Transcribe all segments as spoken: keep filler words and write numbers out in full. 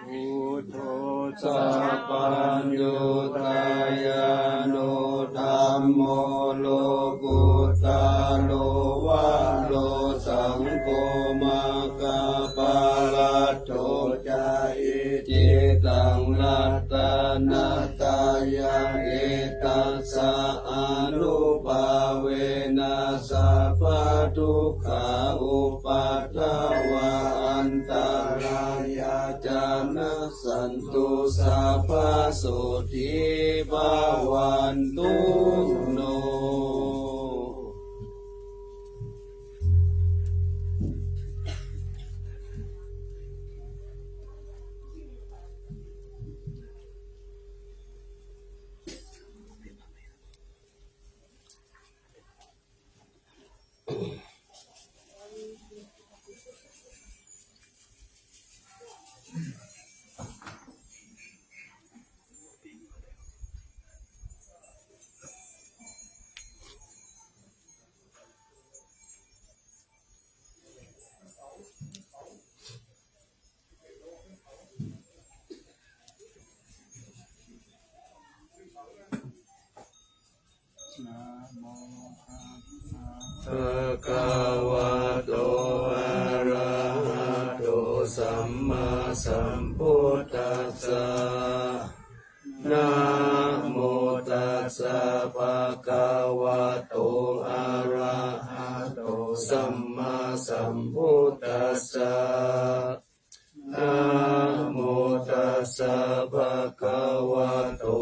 Buddho ca paññuddāyāno dhammo lokuttaro varo saṅgho maggaphalaṭṭho ca icchitaṃ ratanattayā etassa ānubhāvena sabbadukkhā upaddavā antarāyā ca nassantu sabbasotthī bhavantu no. Namo tassa bhagavato arahato sammāsambuddhassa. Namo tassa bhagavato arahato sammāsambuddhassa. Namo tassa bhagavato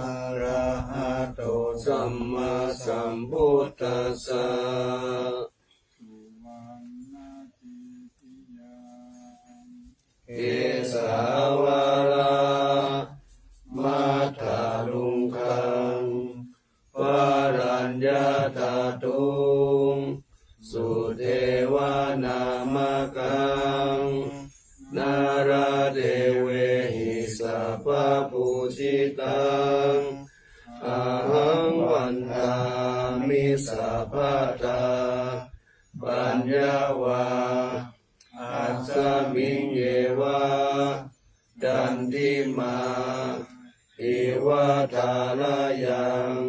arahato sammāsambuddhassa. Kesavāna matthaluṅgaṃ varaññathaduṃ sudevanāmakaṃ nāradevehi sabbapūjitaṃ ahaṃ vandāmi sabbadā. Paññā vā asmiṃ yeva candimā iva thārayaṃ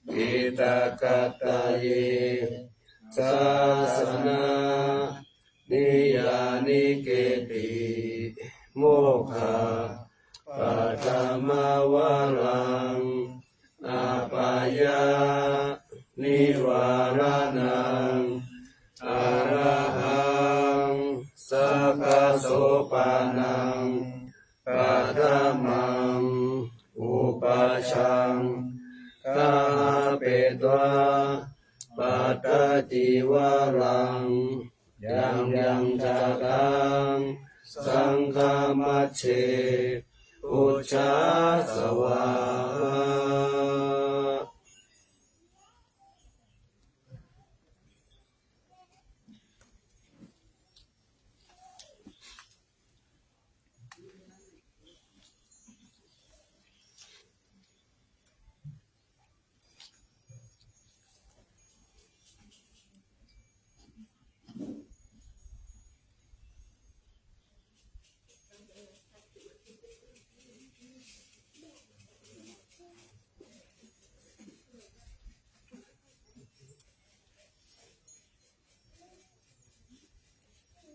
piṭakattaye sāsana niyānike'ti mokkhapaṭhamavaraṃ apāyanivāraṇaṃ arahaṃ sakkasopaṇaṃ paṭhamaṃ upajjhaṃ gahapetvā pattacīvaraṃ yaṃ yaṃ jātaṃ saṅghamajjhe pūjāsavā.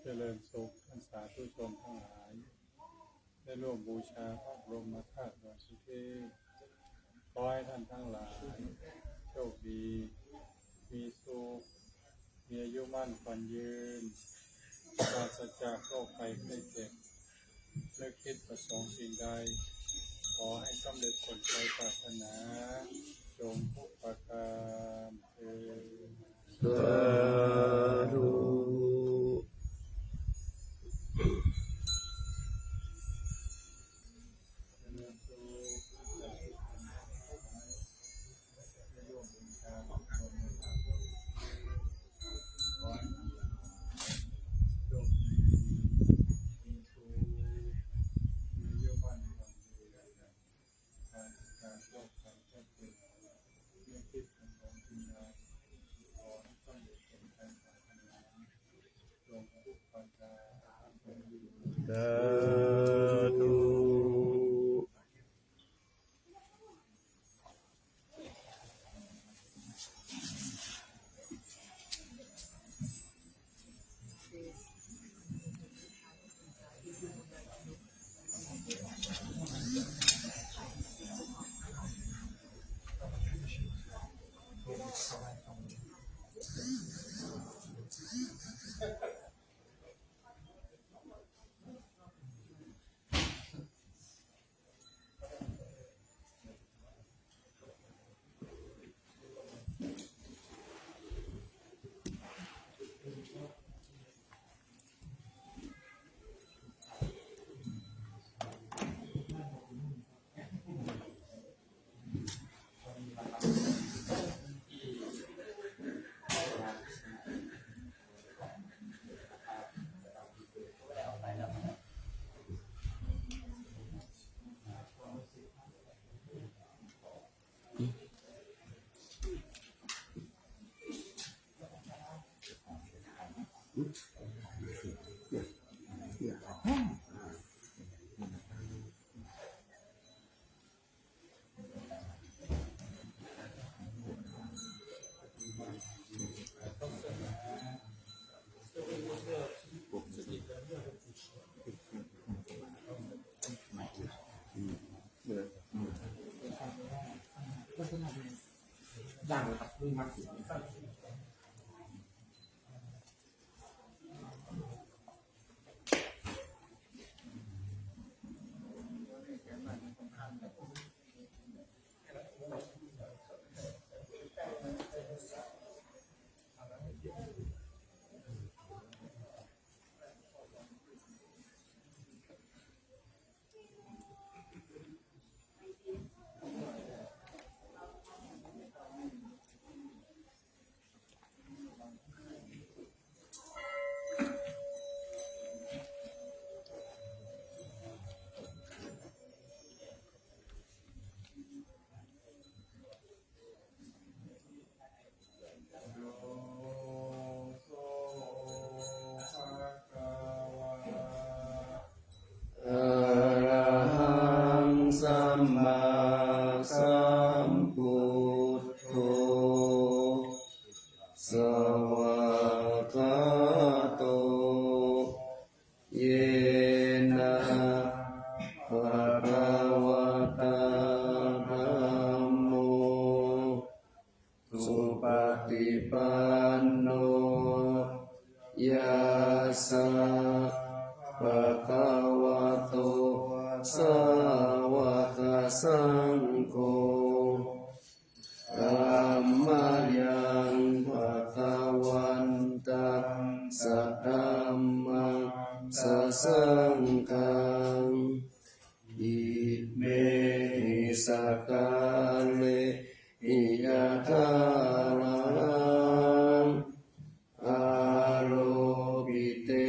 เจริญสุขท่านสาธุชนทั้งหลาย ได้ร่วมบูชาพระบรมธาตุดอยสุเทพ ขอให้ท่านทั้งหลาย โชคดี มีสุข มีอายุมั่นขวัญยืน ปราศจากโรคภัยไข้เจ็บ นึกคิดประสงค์สิ่งใด ขอให้สำเร็จสมใจปรารถนา จงทุกประการเทอญ สาธุ การโรคภัยไข้เจ็บ ไม่คิดถึงของกินยา ขอให้สำเร็จสมใจปรารถ Sādhu. Arahaṃ sammāsambuddho svākkhāto yena bhagavatā dhammo supaṭipanno yassa bhagavato sāvakasaṅgho, tammayaṃ bhagavantaṃ sadhammaṃ sasaṅghaṃ imehi sakkārehi yathārahaṃ āropitehi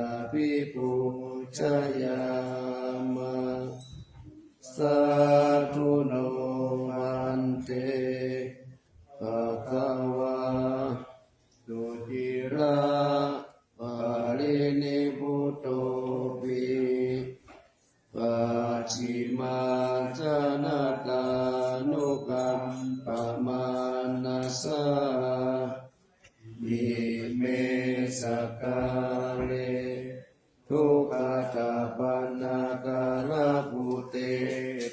abhipūjayāma. Sādhu no bhante bhagavā suciraparinibbutopi pacchimājanatānukampamānasā ime sakkāre duggatapaṇṇākārabhūte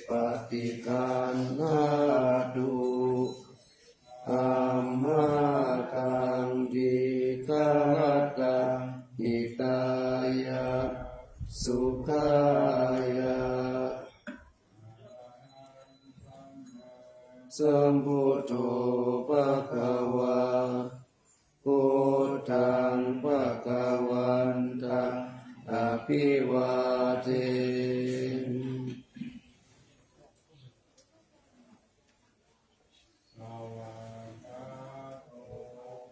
paṭiggaṇhātu amhākaṃ dīgharattaṃ hitāya sukhāya. Sambuddho bhagavā, buddhaṃ bhagavantaṃ abhivādemi.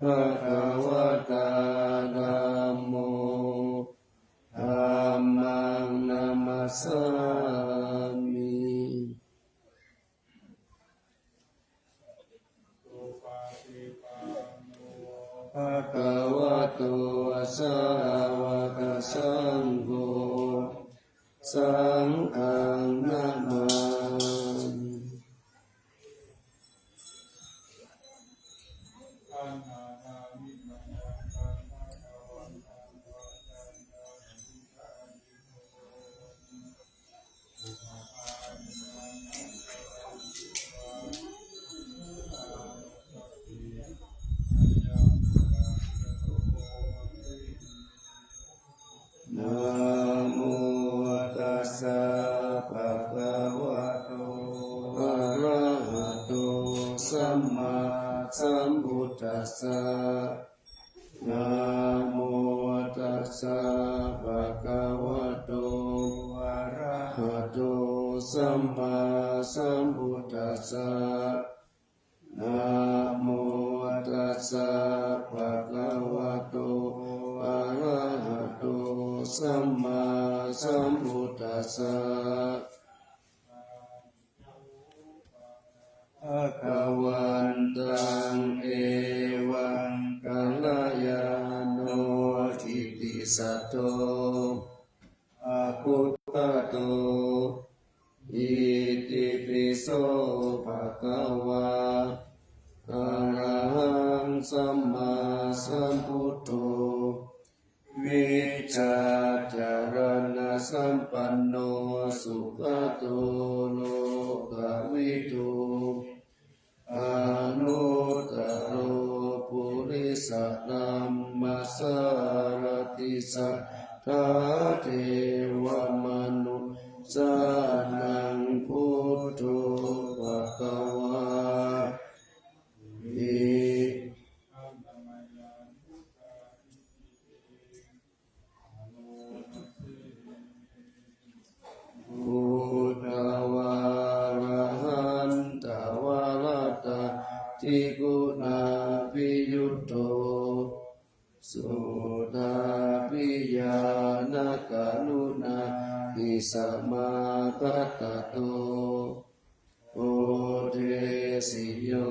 Bhagavatā dhammo, dhammaṃ namassāmi. Bhagavato sāvakasaṅgho, saṅghaṃ namāmi. Namo tassa bhagavato arahato sammāsambuddhassa. Namo tassa bhagavato arahato sammāsambuddhassa. Namo tassa bhagavato arahato sammāsambuddhassa. Bhagavantaṃ evaṃ kalyāṇo kittisaddo abbhuggato. Itipi so bhagavā arahaṃ sammāsambuddho vijjācaraṇasampanno sugato lokavidū anuttaro purisadammasārathi satthā devamanussānaṃ buddho bhagavāti. Buddhavārahantavaratādiguṇābhiyutto suddhābhiñāṇakaruṇāhi samāgatatto bodhesi yo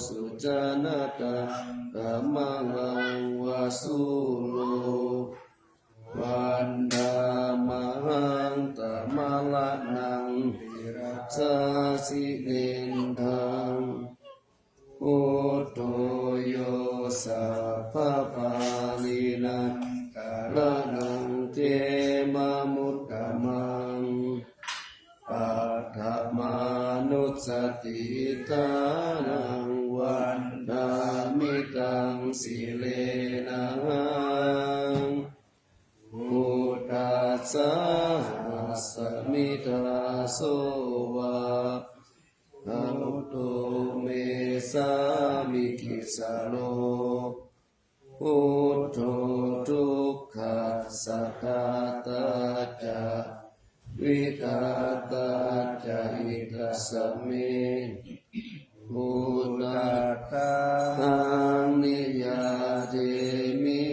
sujanataṃ kamalaṃva sūro vandāmahaṃ tamaraṇaṃ sirasā jinendaṃ. Buddho yo sabbapāṇīnaṃ kāraṇaṃ khemamuttamaṃ paṭhamānussatiṭṭhānaṃ vandāmi taṃ sirenahaṃ. Buddhassāhasmi dāso va buddho me sāmikissaro. Buddho dukkhassa ghātā ca vidhātā ca hitassa me. Buddhattahaṃ niyyādemi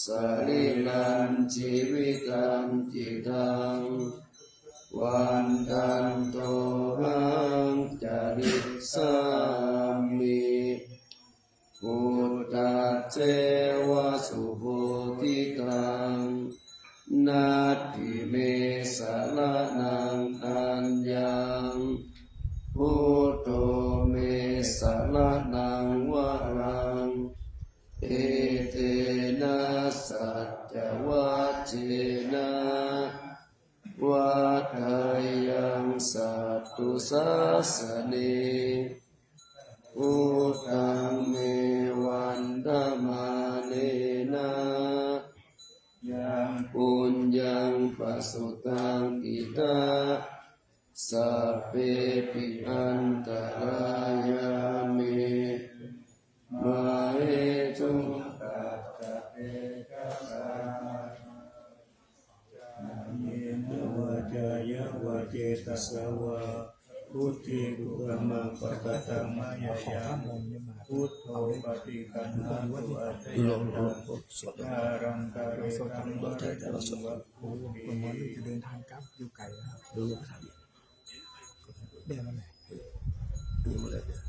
sarīrañjīvitañci taṃ vandantohaṃ carissāmi. Buddhasseva subodhitaṃ natthi me saraṇaṃ aññaṃ. Buddho me saraṇaṃ varaṃ etena saccavajjena vaḍḍheyyaṃ satthu sāsane. Buddhaṃ me vandamānena yaṃ puññaṃ pasutaṃ idha sabbepi antarāyā me māhesuṃ. Kāyena vācāya va cetasā vā buddhe kukammaṃ pakataṃ mayā yaṃ buddho paṭiggaṇhatu accayantaṃ kālantare saṃvarituṃ va buddhe. เดี๋ยวมันแหละ ยังไม่ได้เนี่ย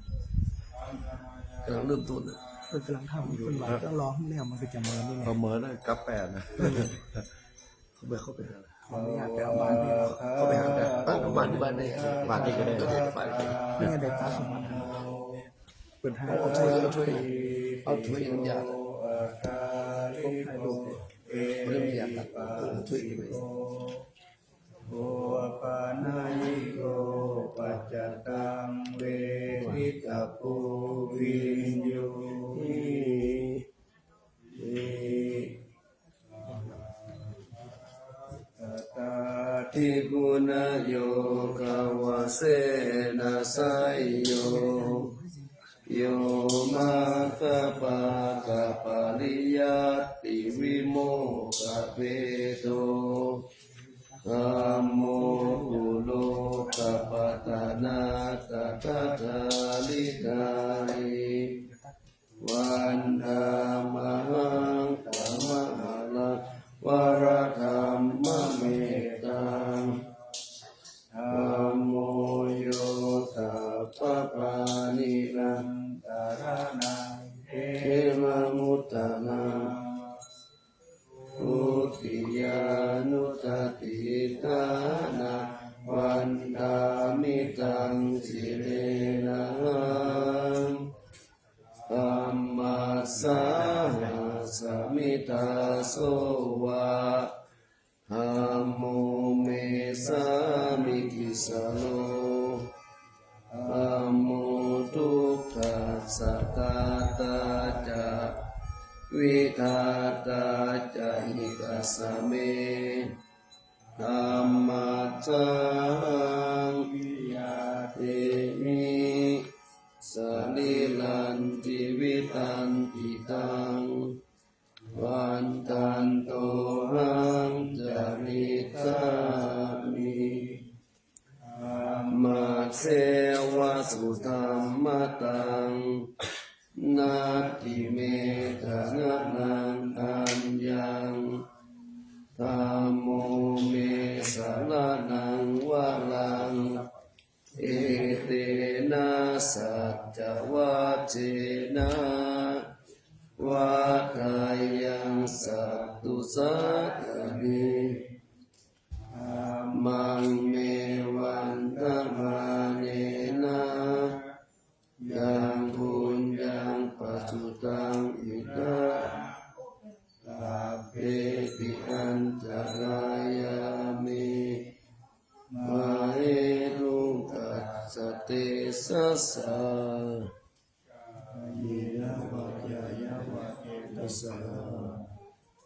กำลังเริ่มต้นนะ เออกำลังทำอยู่ มันไหวก็รอให้แล้วมันก็จะมานี่แหละ ประเมินนะ กับแปดนะ เออ เข้าไป เข้าไปหา ขออนุญาตไปเอาบาตรนี่เนาะ ก็ไปหาได้ บ้าน บ้าน บ้านได้ บ้านนี่ก็ได้ บ้านนี่ก็ได้ นี่ไง เดี๋ยวตาม เปิดให้ เอาถ้วย เอาถ้วย เอาถ้วยน้ำยา เอาน้ำยาตัก เอาถ้วยไป Opanayiko paccattaṃ veditabbo viññūhīti. Atthādiguṇayogavasena seyyo, yo maggapākapariyattivimokkhabhedo, dhammo kulokapatanā tathadhāridhāri. Vandāmahaṃ tamaharaṃ varadhammamettaṃ. Dhammo yo tappapāṇinaṃ saraṇaṃ khemamuttamaṃ. Dutiyānussatiṭṭhānaṃ vandāmi taṃ sirenahaṃ. Dhammassāhasmi dāso va, dhammo me sāmikissaro. Dhammo dukkhassa ghātā ca, vidhātā ca hitassa me. Dhammassāhaṃ vihātemi sarīrañjīvitañcidaṃ. Vandantohaṃ carissāmi dhammasseva sudhammataṃ. Natthi me saraṇaṃ aññaṃ, dhammo me saraṇaṃ varaṃ. Etena saccavajjena vaḍḍheyyaṃ satthu sāsane. Dhammaṃ me vandamānena yaṃ puññaṃ pasutaṃ idha, sabbepi antarāyā me māhesuṃ tassa tejasā. Kāyena vācāya va cetasā vā,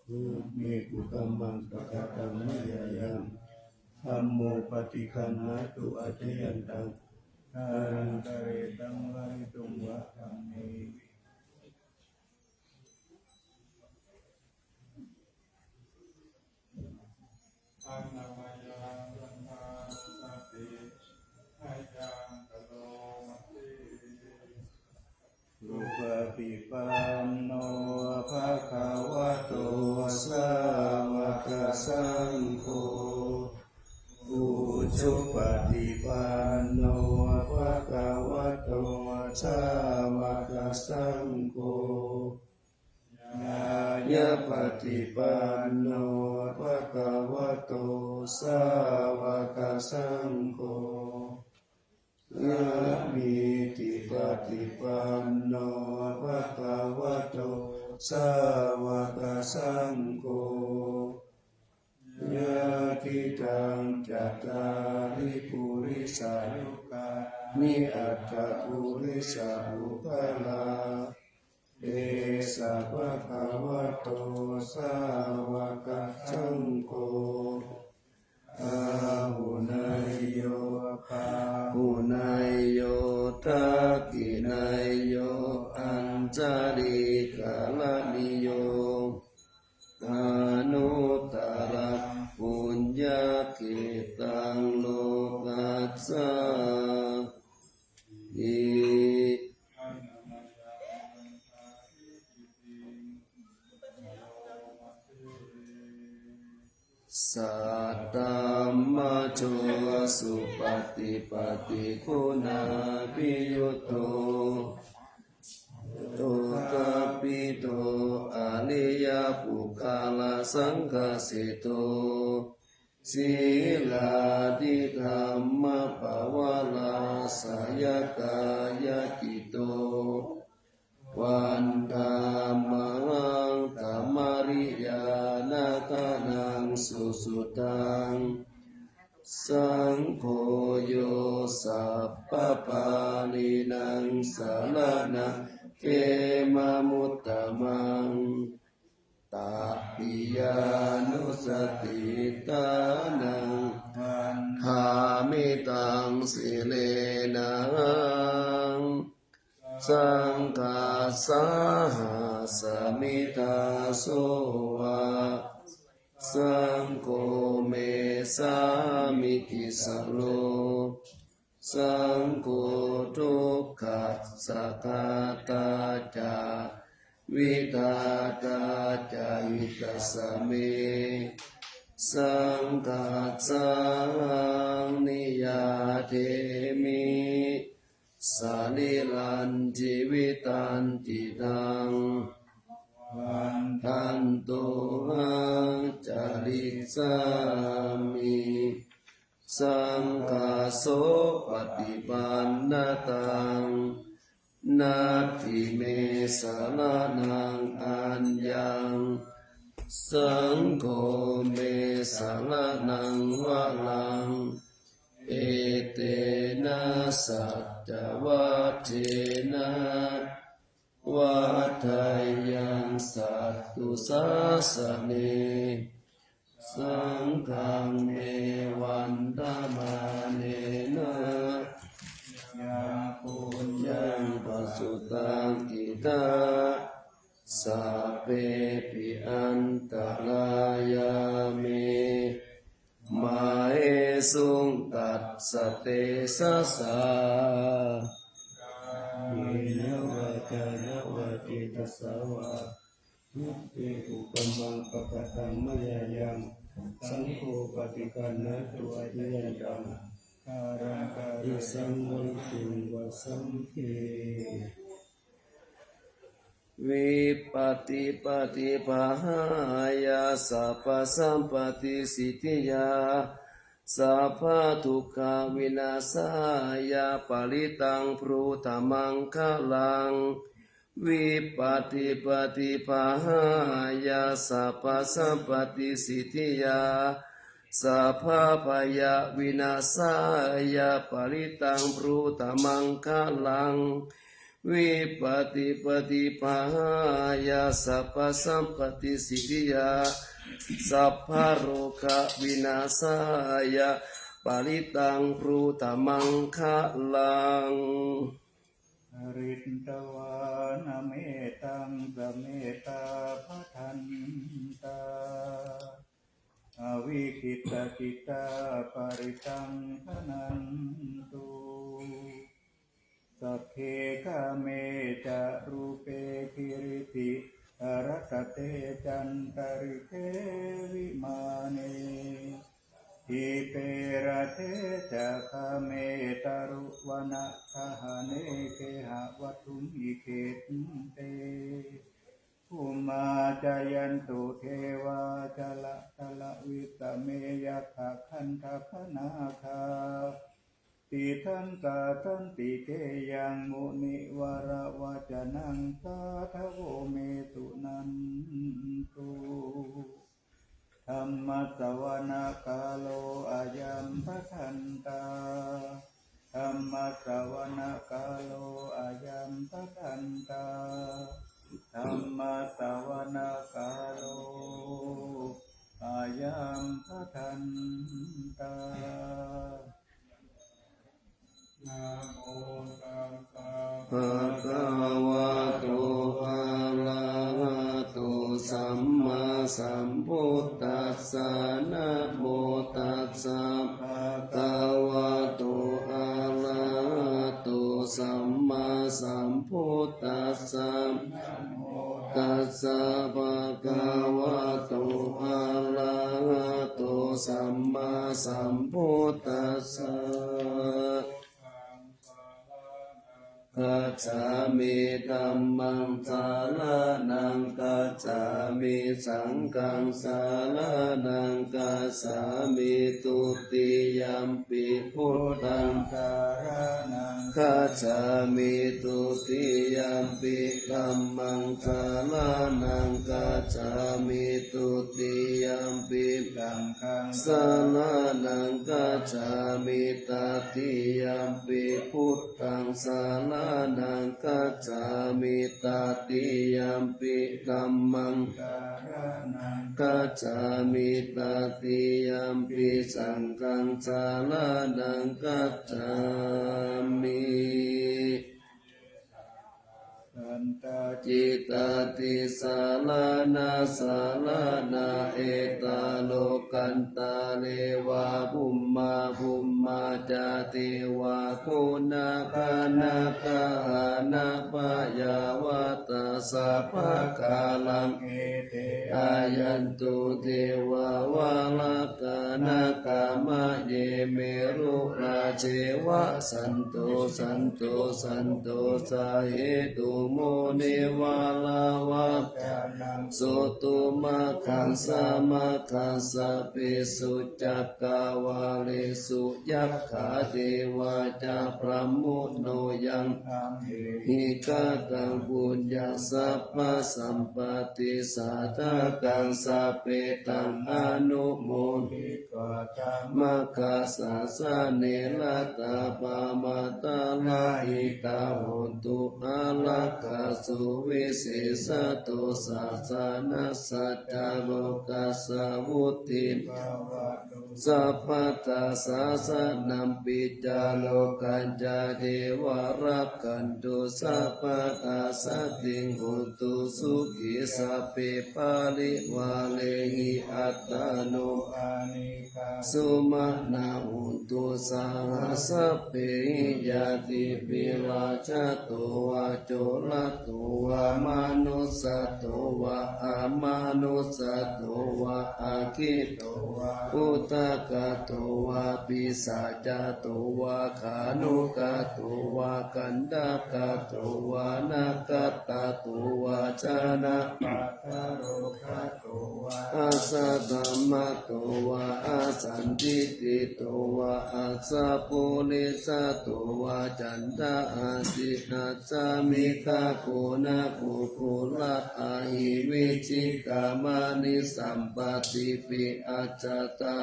bhūmi kukammaṃ pakataṃ mayā yaṃ, dhammo paṭiggaṇhatu accayantaṃ, kālantare saṃvarituṃ va dhamme. Annamayaṃ saṅghaṃ satipaññayaṃ karomati. Supaṭipanno bhagavato sāvakasaṅgho, ujupaṭipanno bhagavato sāvakasaṅgho, ñāyapaṭipanno bhagavato sāvakasaṅgho, sāmīcipaṭipanno bhagavato sāvakasaṅgho, yadidaṃ cattāri purisayugāni aṭṭha purisapuggalā, esa bhagavato sāvakasaṅgho, āhuneyyo pāhuneyyo dakkhiṇeyyo añjalikaraṇīyo, anuttaraṃ puññakkhettaṃ lokassāti. Saddhammajo supaṭipattiguṇābhiyutto, lokavidū ariyapuggalāsaṅghaseṭṭho, sīlādidhammapavarāsayakāyacitto vandāmahaṃ tamariyāna gaṇaṃ susuddhaṃ. Saṅgho yo sabbapāṇīnaṃ saraṇaṃ khemamuttamaṃ, tatiyānussatiṭṭhānaṃ vandāmi taṃ sirenahaṃ. Saṅghassāhasmi dāso va, saṅgho me sāmikissaro, saṅgho dukkhassa ghātā ca vidhātā ca hitassa me. Saṅghassahaṃ niyyādemi sarīrañjīvitañcidaṃ, vandantohaṃ carissāmi. Saṅghassopaṭipannataṃ natthi me saraṇaṃ aññaṃ, saṅgho me saraṇaṃ varaṃ. Etena saccavajjena vaḍḍheyyaṃ satthu sāsane. Saṅghaṃ me vandamānena yaṃ puññaṃ pasutaṃ idha, sabbepi antarāyā me māhesuṃ tassa tejasā. Kāyena vācāya va cetasā vā, buddhe kukammaṃ pakataṃ mayā yaṃ, saṅgho paṭiggaṇhatu accayantaṃ, kālaṃ kālesu paṇītaṃ vasaṃ te. Vipattipaṭibāhāya sabbasampattisiddhiyā, sabbadukkhavināsāya parittaṃ brūtha maṅgalaṃ. Vipattipaṭibāhāya sabbasampattisiddhiyā, sabbabhayavināsāya parittaṃ brūtha maṅgalaṃ. Vipattipaṭibāhāya sabbasampattisiddhiyā, sabbarogavināsāya parittaṃ brūtha maṅgalaṃ. Pharitvāna mettaṃ samettā bhadantā, avikkhittacittā parittaṃ bhaṇantu. Sagge kāme ca rūpe girisikharataṭe cantalikkhe vimāne, dīpe raṭṭhe ca gāme taruvanagahane gehavatthumhi khette, bhummā cāyantu devā jalathalavisame yakkhagandhabbanāgā, tiṭṭhantā santike yaṃ munivaravacanaṃ sādhavo me suṇantu. Dhammassavanakālo ayambhadantā. Dhammassavanakālo ayambhadantā. Dhammassavanakālo ayambhadantā. Namo tassa bhagavato arahato sammāsambuddhassa. Namo tassa bhagavato arahato sammāsambuddhassa. Tassa bhagavato arahato sammāsambuddhassa. gacchāmi. Dhammaṃ saraṇaṃ gacchāmi. Saṅghaṃ saraṇaṃ gacchāmi. Dutiyampi buddhaṃ saraṇaṃ gacchāmi. Dutiyampi dhammaṃ saraṇaṃ gacchāmi. Dutiyampi saṅghaṃ saraṇaṃ gacchāmi. Tatiyampi buddhaṃ saraṇaṃ gacchāmi. Tatiyampi dhammaṃ saraṇaṃ gacchāmi. Tatiyampi saṅghaṃ saraṇaṃ gacchāmi. Saṅghassa tisaraṇasaraṇā, etha lokantare va bhummā, bhummā ca devā guṇāgalaṃ, gahānapayantaṃ sabbakāraṃ, ete āyantu devā valāhakā, me rū rājeva santo, santo, santo, sahetu munivarā, vācanaṃ sotumaggaṃ samaggaṃ, sabbesu cakkavāḷesu, yakkhā devā ca brahmuno, yaṃ amhehi kataṃ puññaṃ, sabbasampattisādhakaṃ, sabbe taṃ anumoditvā, dhammakkasāsane ratā, pamādarahitā hontu, ārākkhā suvisesāto, sāsanassa ca lokassa vuḍḍhī bhavatu sabbadā. Sāsanampi ca lokañca devā rakkhantu sabbadā, saddhiṃ hontu sukhī sabbe, parivārehi attano anekā, sumanā hontu saha sabbehi ñātibhi. Rājato vā corato vā manussato vā amanussato vā aggito vā udakato vā pisācato vā khāṇukato vā kaṇṭakato vā nakkhattato vā janapadarogato vā asaddhammato vā asandiṭṭhito vā asappurisato vā caṇḍahatthiassamigagoṇakukkuraahivicchikamaṇisappadīpajalāpā pi ajjhattā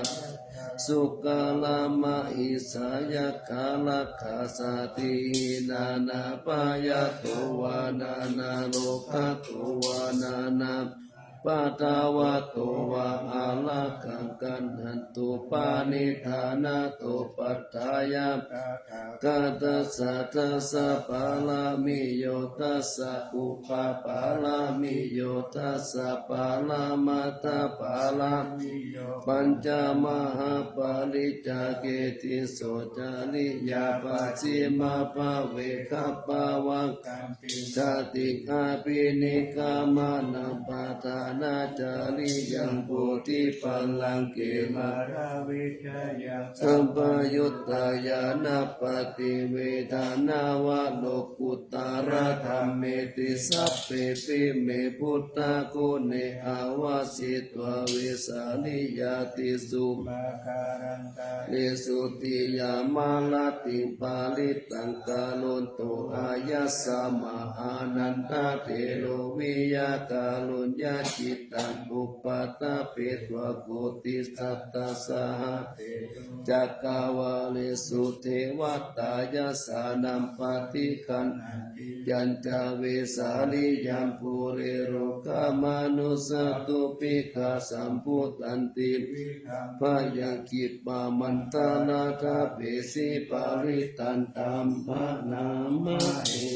sukaramahiṃsā yakkhā rakkhasādīhi nānābhayato vā nānārogato vā nānāupaddavato vā ārakkhaṃ gaṇhantu paṇidhā. Nāthopaṭṭhāya tathāgatassa dasa pāramiyo dasa upapāramiyo dasa paramattha pāramiyo pañca mahāpariccāge tisso cariyā pacchimabhave gabbhāvakkantiṃ jātiṃ abhinikkhamanaṃ padhānacariyaṃ bodhipallaṅke māravijayaṃ sampayuttā ñāṇappaṭivedhaṃ navalokuttaradhammeti sabbepime buddhaguṇe āvajjitvā vesāliyā tīsu pākārantaresu tiyāmarattiṃ parittaṃ karonto āyasmā ānandatthero viya kāruññacittaṃ upaṭṭhapetvā koṭisatasahassesu cakkavāḷesu devatā yassāṇaṃ paṭiggaṇhanti yañca vesāliyaṃ pure rogāmanussadubbhikkhasambhūtantividhaṃ bhayaṃ khippamantaradhāpesi parittaṃ taṃ bhaṇāmahe.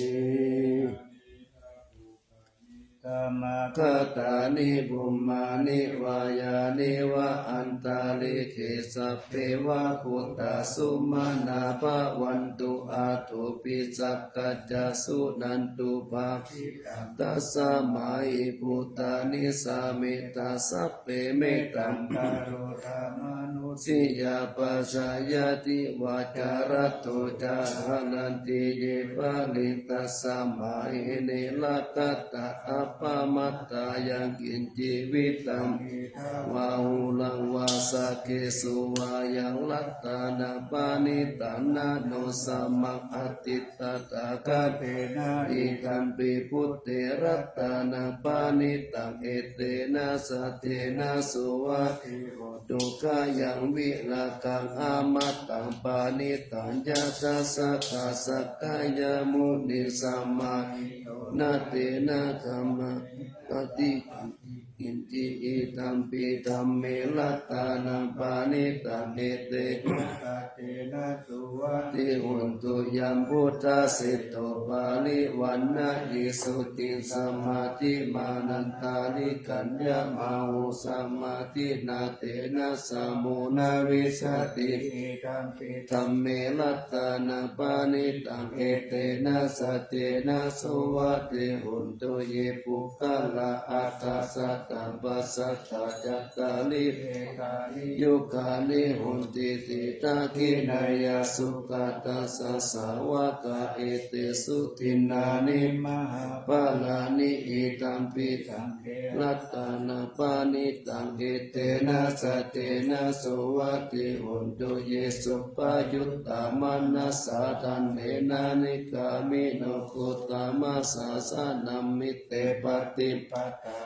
Samāgatāni bhummāni vā yāni va antalikkhe sabbe va bhūtā sumanā bhavantu athopi sakkacca suṇantu bhāsitaṃ. Tasmā hi bhūtā nisāmetha sabbe mettaṃ karotha manu siyā pācāyāti vā ca ratto ca haranti ye baliṃ, tasmā hi ne rakkhatha appamattā. Yaṃ kiñci vittaṃ idha vā huraṃ vā, saggesu vā yaṃ ratanaṃ paṇītaṃ, na no samaṃ atthi tathāgatena, idampi buddhe ratanaṃ paṇītaṃ, etena saccena suvatthi hotu. Khayaṃ virāgaṃ amataṃ paṇītaṃ, yadajjhagā sakyamunī samāhito, na tena kamamāti kiñci. Idampi dhamme ratanaṃ paṇītaṃ, etena saccena suvatthi hotu. Yaṃ buddhaseṭṭho parivaṇṇayī suciṃ, samādhimānantarikaññamāhu, samādhinā tena samo na vijjati. Idampi dhamme ratanaṃ paṇītaṃ, etena saccena suvatthi hotu. Ye puggalā aṭṭha sataṃ pasatthā, cattāri etāni yugāni honti, te dakkhiṇeyyā sugatassa sāvakā, etesu dinnāni mahapphalāni. Idampi saṅghe ratanaṃ paṇītaṃ, etena saccena suvatthi hotu. Ye suppayuttā manasā daḷhena, nikkāmino gotamasāsanamhi, te pattipattā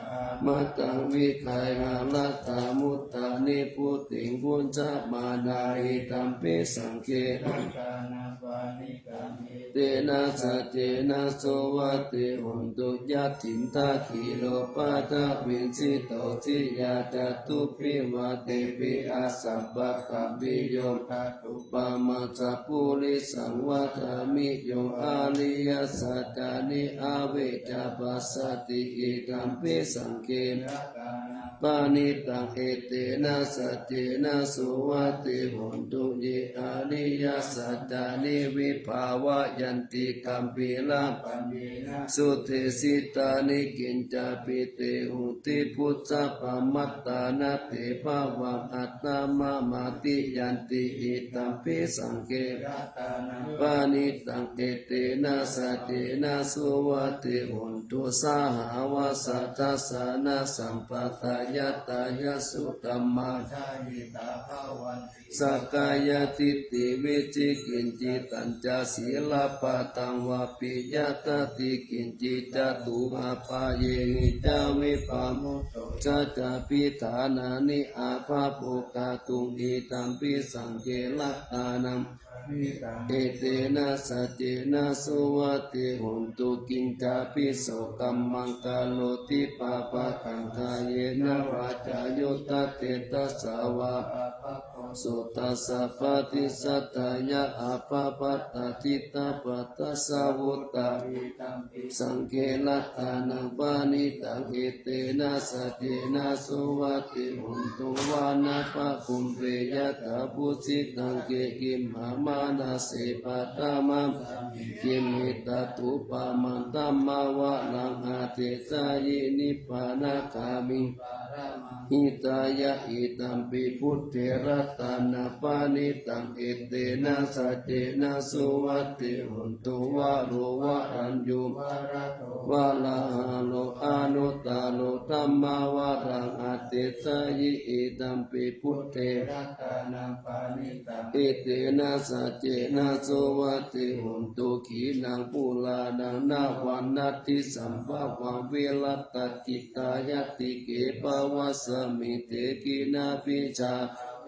amataṃ vigayha, laddhā mudhā nibbutiṃ bhuñjamānā. Idampi saṅghe ratanaṃ paṇītaṃ, etena saccena suvatthi hotu. Yathindakhīlo paṭhaviṃ sito siyā, catubbhi vātebhi asambādhaṃ, viyo dhātup pamā sappurisaṃ vadāmi, yo ariyasaccāni avecca passati. Idampi saṅghe ratanaṃ paṇītaṃ, etena saccena suvatthi hotu. Ye ariyasaccāni vibhāvayanti, gambhīrapaññena sudesitāni, kiñcāpi te honti bhusappamattā, na te bhavaṃ aṭṭhamamādiyanti. Idampi saṅghe ratanaṃ paṇītaṃ, etena saccena suvatthi hotu. Sahāvassa dassanasampadāya, tayassu dhammā jahitā bhavanti, sakkāyadiṭṭhi vicikicchitañca, sīlabhātaṃ vāpi yadatthi kiñci, catūhapāyehi ca vippamutto, cha cābhiṭhānāni abhabbuṭhātuṃ. Idampi saṅghe ratanaṃ paṇītaṃ, etena saccena suvatthi hotu. Kiñcāpi so kammaṃ karoti pāpakaṃ, kāyena vācāyuda cetasā vā, pāpakaṃ so tassa paṭicchadāya, abhabbatā diṭṭhapadassa vuttā. Idampi saṅghe ratanaṃ paṇītaṃ, etena saccena suvatthi hotu. Vanappagumbe yathā phussitaṃ ketuṃ, vimaṃ manase paṭhamasmiṃ khippiṃ, tathūpamaṃ dhammavaraṃ adesayi, nibbānagāmiṃ paramam hitāya. Idampi buddhe ratanaṃ paṇītaṃ, etena saccena suvatthi hotu. Varo varaññū varado varāharo, anuttaro dhammavaraṃ adesayi. Idampi buddhe ratanaṃ paṇītaṃ, etena saccena suvatthi hotu. Khīṇaṃ purāṇaṃ navaṃ natthi sambhavaṃ, virattacittāyatike bhavasmiṃ, te khīṇabījā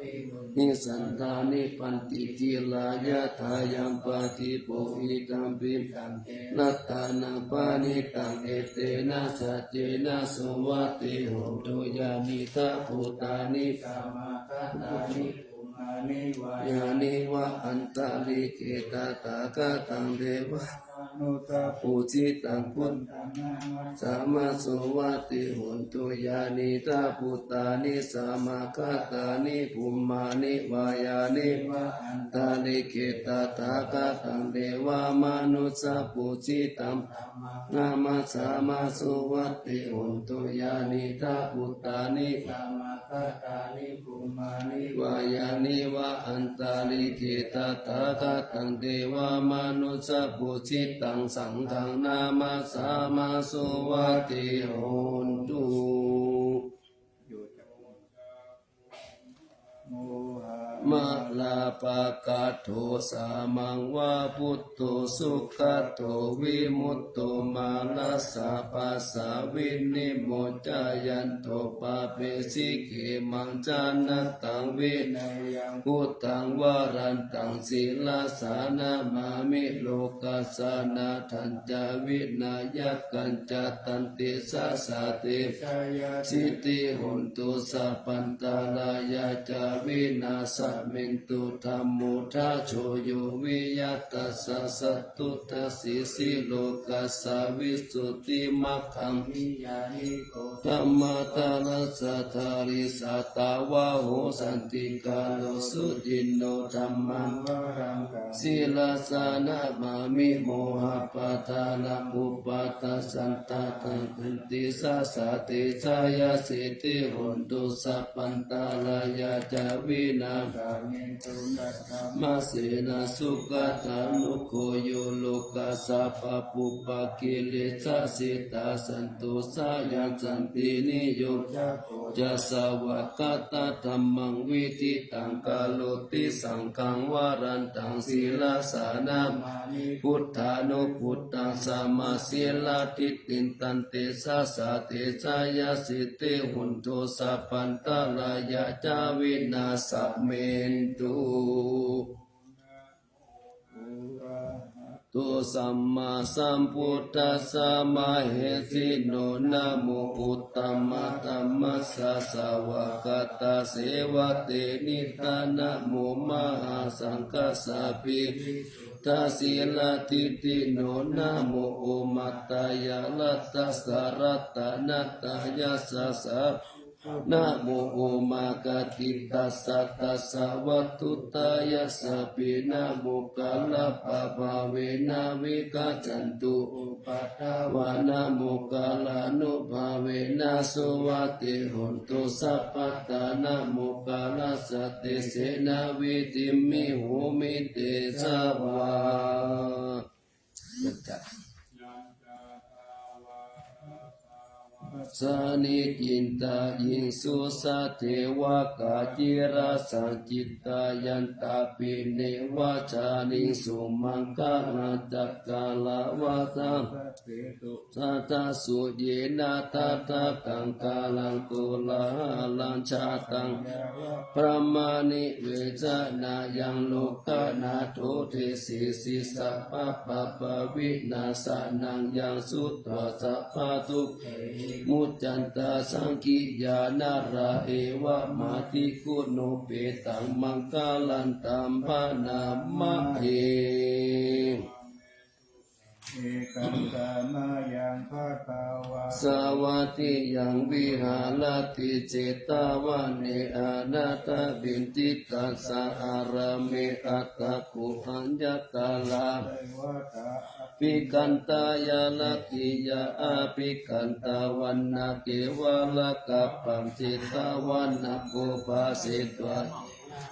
aviruḷhichandā, nibbanti dhīrā yathāyaṃ padīpo. Idampi saṅghe ratanaṃ paṇītaṃ, etena saccena suvatthi hotu. Yānīdha bhūtāni samāgatāni bhummāni vā yāni va antalikkhe, tathāgataṃ deva manussapūjitaṃ buddhaṃ namassāma suvatthi hotu. Yānīdha bhūtāni samāgatāni bhummāni vā yāni va antalikkhe tathāgataṃ devamanussapūjitaṃ dhammaṃ namassāma suvatthi hotu. Yānīdha bhūtāni samāgatāni bhummāni vā yāni va antalikkhe tathāgataṃ devamanussapūjitaṃ saṅghaṃ namassāma suvatthi hotu. Mārappakkhaddho sāmaṃ va buddho sugato vimutto mārassa pāsā vinimocayanto pāpesi khemaṃ janataṃ vinayaṃ buddhaṃ varantaṃ sirasā namāmi. Lokassa nāthañca vināyakañca tantejasā te jayasiddhi hotu sabbantarāyā ca vināsamentu. Dhammo dhajo yo viya tassa satthu dasesi lokassa visuddhimaggaṃ niyyāniko dhammadharassa dhārī sātāvaho santikaro suciṇṇo dhammaṃ varantaṃ sirasā namāmi. Mohappadālaṃ upaṭṭhassantā tantejasā te jayasiddhi hotu sabbantarāyā ca vināsamentu. Tasmā sena sugatānugo yo lokassa pāpūpakilesajetā santo sayaṃ santiniyojako ca svākkhātadhammaṃ viditaṃ karoti saṅghaṃ varantaṃ sirasā namāmi. Buddhānubuddhaṃ samasīladiṭṭhiṃ tantejasā te jayasiddhi hotu sabbantarāyā ca vināsamentu. Arahato sammāsambuddhassa mahesino namo uttamadhammassa svākkhātasseva tenidha namo mahāsaṅghassāpi visuddhasīladiṭṭhino namo omātyāraddhassa ratanattayassa sā namo omakātītassa tassa vatthuttayassapi namokārappabhāvena vigacchantu upaddavā namokārānubhāvena suvatthi hotu sabbadā namokārassa tejena vidhimhi homi tejavā. Yañca yañca dvārakasāvakā sāni cintayiṃsu sadevakā girāsañcitā yantāpi neva jāniṃsu maṅgalañcakālavattaṃ sabbesu sattasu yena tadakāraṃ koḷāhalañcataṃ yāva brahmanivesanāyaṃ lokanaṭṭho desesi sabbapāpavināsanaṃ yaṃ sutvā sabbadukkhehi muccanti saṅkhiyyā narā evamādiguṇūpetaṃ maṅgalantaṃ bhaṇāma he. Ekaṃ samayaṃ bhagavā sāvatthiyaṃ viharati jetavane anāthapiṇḍikassa ārāme. Atha kho ayaṃ kālā devakā abhikkantā ya rakkhiya abhikkantavana kevalakappaṃ jetavanaṃ upasetvā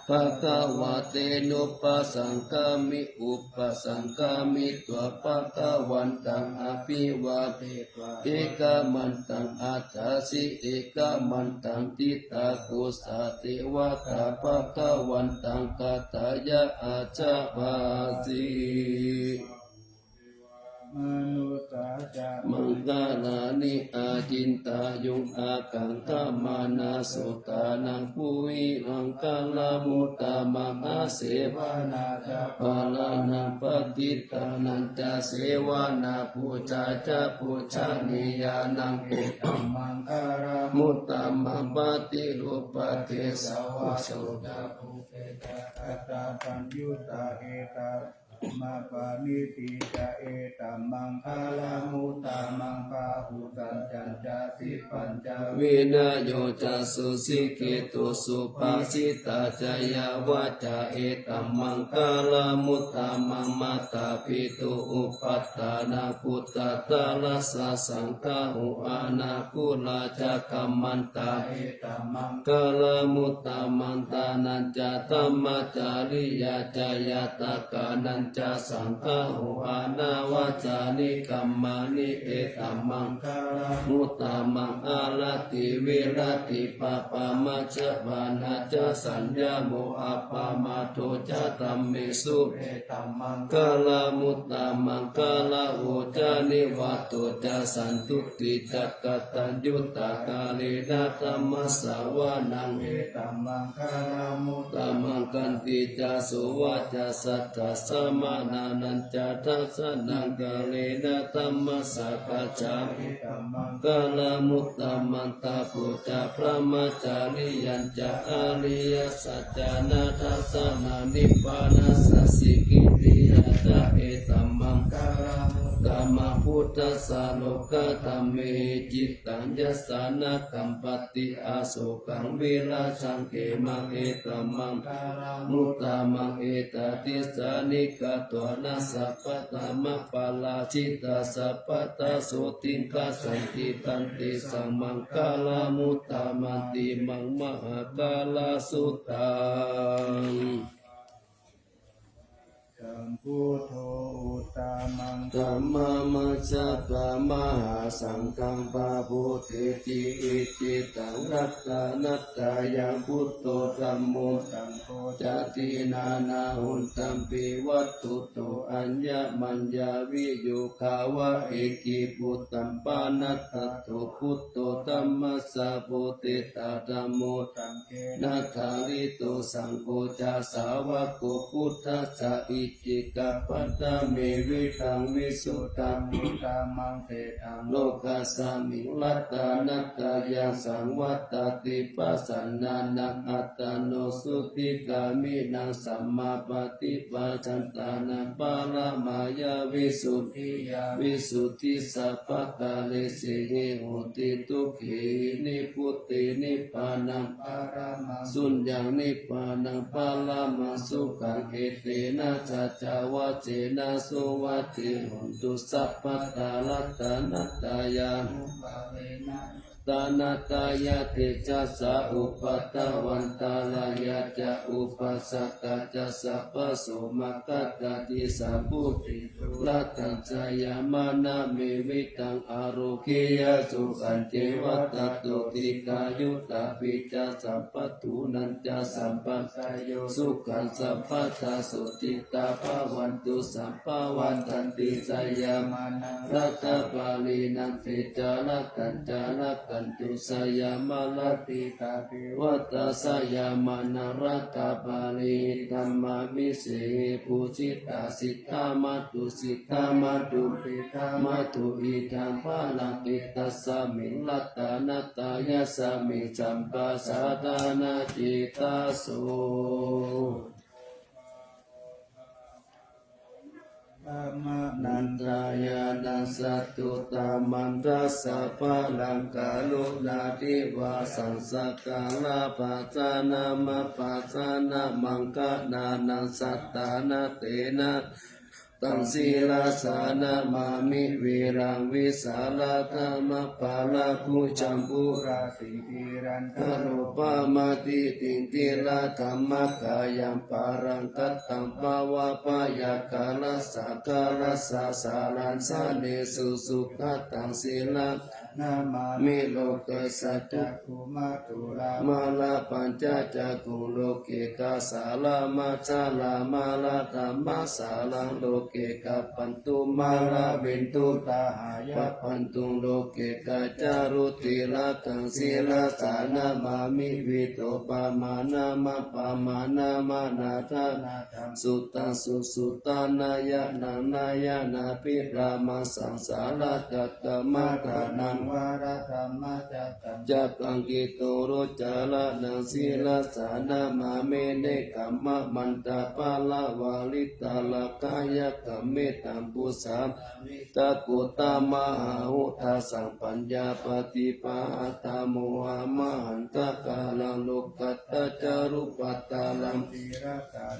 bhagavā tenupasaṅkami. Upasaṅkamitvā bhagavantaṃ abhivādetvā ekamantaṃ aṭṭhāsi. Ekamantaṃ ṭhitā kho sā devakā bhagavantaṃ gathāya ājabhāsi. Maṅgalāni acintayuṃ ākaṅkhamānā sotthānaṃ brūhi maṅgalamuttamaṃ. Asevanā ca bālānaṃ paṇḍitānañca sevanā pūjā ca pūjanīyānaṃ etammaṅgalamuttamaṃ. Paṭirūpadesavāso ca pubbe ca katapuññatā etaṃ Dhammapaṇidhi ca etammaṅgalamuttamaṃ. Bāhusaccañca sippañca vinayo ca susikkhito subhāsitā ca yā vācā etammaṅgalamuttamaṃ. Mātāpituupaṭṭhānaṃ puttadārassa saṅgaho anākulā ca kammantā etammaṅgalamuttamaṃ. Dānañca dhammacariyā ca ñātakānañca saṅgaho anavajjāni kammāni etammaṅgalamuttamaṃ. Āratī viratī pāpā majjapānā ca saññamo appamādo ca dhammesu etammaṅgalamuttamaṃ. Gāravo ca nivāto ca santuṭṭhī ca kataññutā kālena dhammassavanaṃ etammaṅgalamuttamaṃ. Khantī ca sovacassatā samaṇānañca dassanaṃ kālena dhammasākacchā etammaṅgalamuttamaṃ. Tapo ca brahmacariyañca ariyasaccāna dassanaṃ nibbānasacchikiriyā ca etammaṅgalamuttamaṃ. Phuṭṭhassa lokadhammehi cittaṃ yassa na kampati asokaṃ virajaṃ khemaṃ etammaṅgalamuttamaṃ. Etādisāni katvāna sabbatthamaparājitā sabbattha sotthiṃ gacchanti tantesaṃ maṅgalamuttamanti. Maṃ mahākāraṃ suttaṃ. Sambuddho uttamaṃ dhammamajjhapaṃ mahāsaṅghaṃ pāpūjeti icchitaṃ ratanattayaṃ. Buddho dhammo saṅgho ca tiṇṇannahontampi vatthuto aññamaññā viyogā va ekibudhaṃ pāṇattato. Buddho dhammassa potettha dhammo saṅghena ṭhārito saṅgho ca sāvako buddhassa icchikapattame viraṃ visuddhaṃ uttamaṃ tejasā lokasmiṃ ratanattayaṃ saṃvattati. Pasannānaṃ attano sotthi kāmino samādhipajaṃ tānaṃ paramāya visuddhiyā visuddhisabbakāresehi hoti. Dukkhī nibbuttiṃ nibbānaṃ paramaṃ suññaṃ nibbānaṃ paramaṃ sukhaṃ. Etena saccavajjena suvatthi hontu sabbadā. Ratanattayānubhāvena ratanattayatejasā upaddavaṃ antarāyā ca upaddavā ca sabbaso maṅgaraṃ iti. Sambuddhe ratanattayamānamevitaṃ ārogyasukhañceva tato dīghāyutā piṭṭhasampatūnañca sampā dayo sukhaṃ sabbadā sotthitā bhavantu sabbā. Vaḍḍhanti jayamānā ratapālinaṃ tejā rakkhañca rakkhantu jayamaratī. Devatā jayamānā ratapālī dhammā visehi pūjitā siddhamātu siddhamātu petamātu idaṃ balaṃ etasmiṃ ratanattayasmiṃ sabbasattānaṃ cetaso. Anantayānaṃ sattuttamaṃ dasapālaṃ karuṇāti vāsaṃ sakkāra bhāsanaṃ mappasāna maṅgalānaṃ sattāna tena taṃ sirasā namāmi viraṃ vijāladdhammaparakū jambū ratiradhāropamāti tintiradhammakāyaṃ pāraṃ kataṃ pavappayakkharassa kharassa saraṃ janesu sugataṃ sīlaṃ namāmi loke saccakkhumātulā mālā pañca cakkhuṃ loke kāsālamācālamālāthammasāraṃ loke kappantu māravindu tahāya pantuṃ loke kaccārucirakaṃ sirasā namāmi vītopamāṇamappamāṇamanādhānā suttaṃ susuttaṃ nayaṃ nāyānabhirāmaṃ saṃsārakaṭṭhamātānaṃ vāradhammacakkaṃ cakkaṃ kituruccharaṇaṃ sirasā namāmi. Nekkhammamantapaḷavāritarakkhayākaṃ mettambusekavidhinā vippaguttamahahuṭṭhāsaṃ paññāpadīpahatthamohamahaṇḍakāraṃ lokuttacārubhaddaraṃ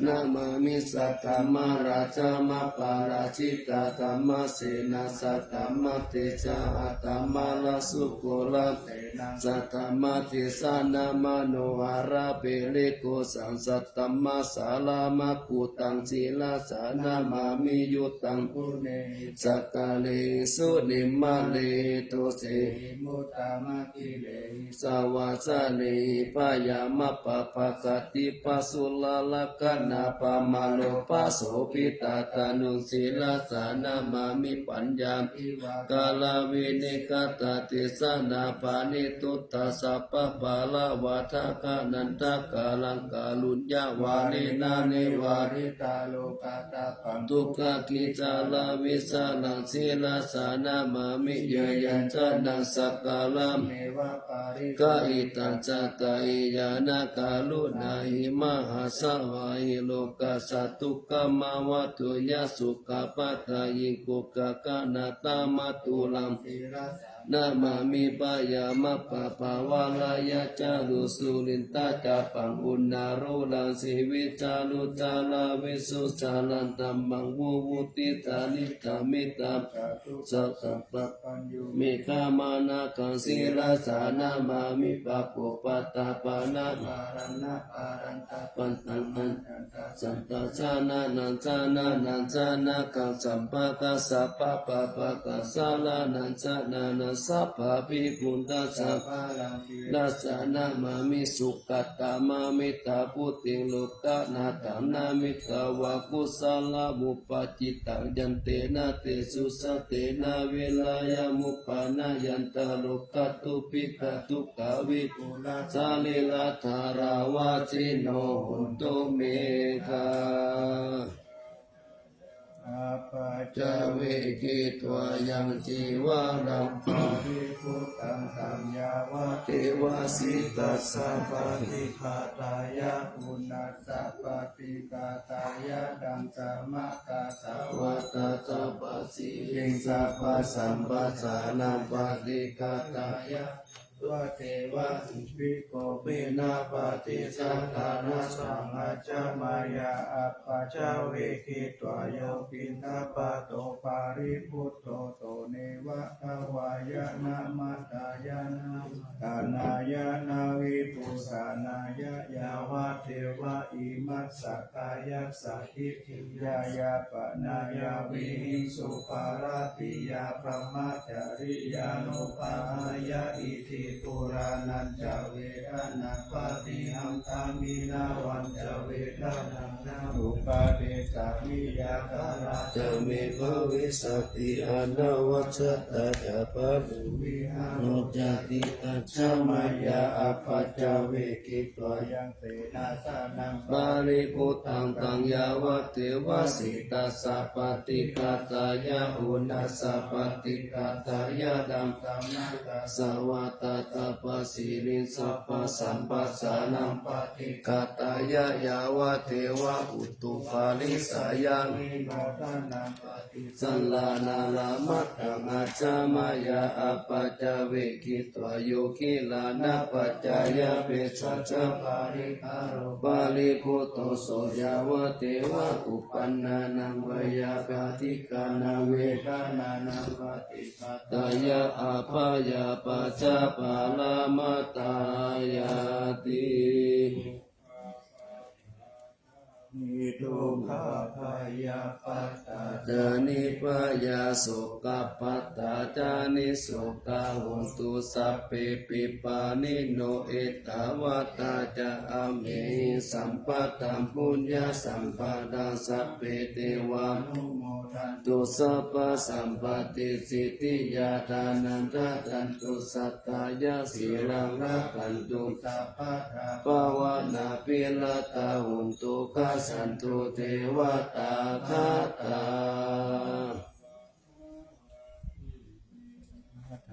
namāmi. Saddhammarājamapārājitadhammasenā saddhammatejāadhammarajasūkuraṃ saddhammadesanamanoharaperekosaṃ saddhammasāraṃ meghaduttaṃ sirasā namāmi. Uttamaguṇehi sakkārehi munimaṇehi tusehi muttamakkhilehi savāsarehi bhayamappappakāti pasūlalakkhaṇapamāro pasobhitattanū sirasā namāmi. Paññā paññāgaravinikkhantadesanapaṇidhānaṃ sabbapaṇārakkhaṇaṃ ṭhānakāraṃ kāruññavādanenaṃ nivārituṃ lokuttamanukampaṃ dukkhābhāsūpasamanaṃ sirasā namāmi. Yaṃ yaṃ jānaṃ sakkārameva pariharantaṃ saddhahiṃsānakaruṇāhi mahāsāvāhi lokassa dukkhamāva tūya sukhapadaṃ yebhukkhaṃ gaṇhatha mātulaṃ namāmi. Bhayamappappavarayaccharū sulindacchappaṃ uṇṇāluṃ sivijālucchālaṃ visuddhacārāṃ dhammaṃ vimucciṃ sārīputta mettambusekaṃ sabbapāṇi meghānamakkhāmaṃ sirasā namāmi. Pāpūpaṭṭhapāṇā maraṇā maraṇā parantapaṃ taṃ majjhattha satta jānānaṃ jānānaṃ jānakaṃ sabbakaṃ sabbapāpakaṃ saraṇaṃ janānaṃ sabbabhibhūtaṃ sabbaraṃ sirasā namāmi. Sukkatā mamiddha buddhiṃ lokanāthaṃ namitvā kusalamuppajittaṃ yantena tejasā tena virayamuppānayantaṃ lokattha dubbikkha dukkhā vipūlā sārīradhārā vajjino hotu me gā appaccavekkhitvā yaṃ cīvaraṃ paribhuttaṃ taṃ yāvadeva sītassa paṭighātāya uṇhassa paṭighātāya ḍaṃsamakasavātātapasiriṃsapasamphassānaṃ paṭighātāya yāvadeva utukopena paṭicchadānānaṃ ācameyya. Appaccavekkhitvā yo piṇḍapāto paribhutto so neva davāya na madāya na maṇḍanāya na vibhūsanāya yāvadeva imassa kāyassa ṭhitiyā yāpanāya vihiṃsuparatiyā brahmacariyānuggahāya iti purāṇañca vedanaṃ paṭihaṅkhāmi navañca vedanaṃ na uppādessāmi yātrā ca me bhavissati anavajjatā ca pātuvihāro cāti. Ācameyya. Appaccavekkhitvā yaṃ senāsanaṃ paribhuttaṃ taṃ yāvadeva sītassa paṭighātāya uṇhassa paṭighātāya ḍaṃsamakasavātātapasiriṃsapasamphassānaṃ paṭighātāya yāvadeva utuparissayavinodanaṃ sallānārāmatthaṃ. Ācameyya. Appaccavekkhitvā yo gilānapaccayabhesajjaparikkhāro paribhutto so yāvadeva uppannānaṃ veyyābādhikānaṃ vedanānaṃ paṭighātāya abyāpajjhaparamatāyāti. Dukkhappaṭighātāya anibhayasokappattā ca nissokā hontu sabbepi pāṇino. Ettāvatā ca amhehi sambhataṃ puññasampadaṃ sabbe devānumodantu sabbasampattisiddhiyā. Dānaṃ dadantu saddhāya sīlaṃ rakkhantu sabbadā bhāvanābhiratā hontu gacchantu devatāgatā.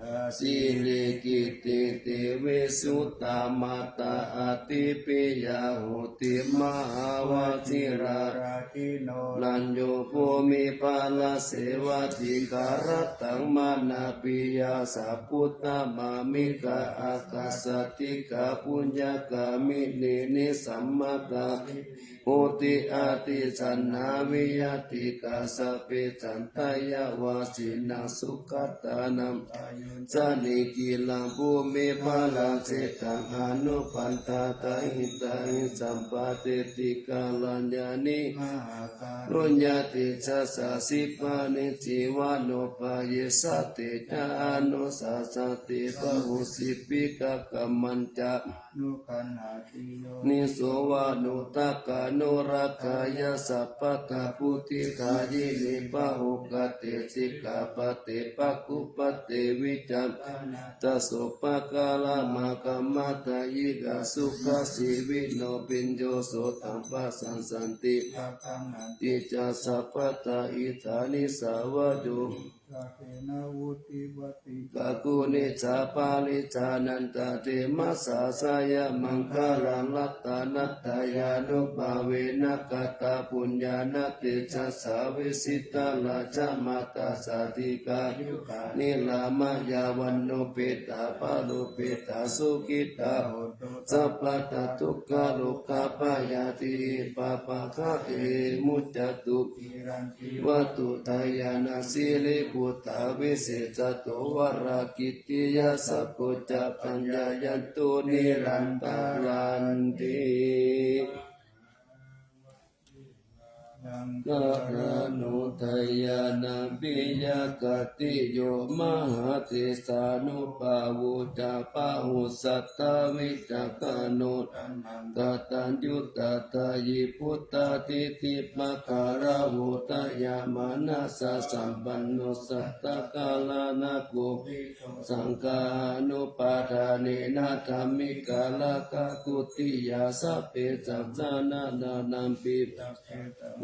Sīlī kītī tevī sutā mātā, ādi piyā hotu mahāvajirā. Rājino rañño bhūmipalasevātikā, ratanaṃ mānapiyā sabbūtā, māmiká ākāsaṭṭhikā, puññakāminí nissamātā hotu. Ādi saha ñātibhi ñātikā, sabbe saha devatā, pāṇino saha yaṃ maniṃ, pāpūpanissanti, nikkhipaṃ pāpūpaṃ ksemaṃ, anupaṇṇāta hitāya, sampādi ṭhitā kalyāṇī, mahākāruññatejasā, khippaṃ ne jīvānupādissati, yaṃ anussasati pahū, jīvikaṃ kammañca yoniso, vāsavanessanūdakā, nokāyā sabbattha vuḍḍhidāyinī, pahukate sikkhāpade, pāṇātipātā vecābādī, ṭhānādaṃ so pakkaraṃ, mahāpāṇā dāyakā sukhajīvino, bhiyyo so taṃ pasāsati, paṭhañhāti ca sabbadā, idāni saha vāyo, kakuṇeyyā pariccannā, taṃ temasā jayamaṅgalaṃ, ratanattayānubhāvena, katapuññānatejasā, vijitā rājamātā, sādhikā yugā niramāyā, vaṇṇūpetā pāpūpetā, sukhitā hontu sabbadā, dukkhā rogā bhayā, tīṇi pāpā kalesu vimuccantu, ciraṃ jīvantu, jayamaṅgalaṃ. Siriputtā visesato, varā kitiyā saha, bojjhaṅgā paññayantu, nirantaraṃ ti. Karaṇo dayāna piyā, khatiyo mahādesanubaho ca, bāhussatthā vicakkhaṇo, dhammaṃ kataññutā, dāyī puttadīti, pagāravo dayāmanasā, sampanno santaṃ karaṇago, saṅghānupādānena, dhammikā rakkhā khuddiyā, sabbesaṃ saraṇampi,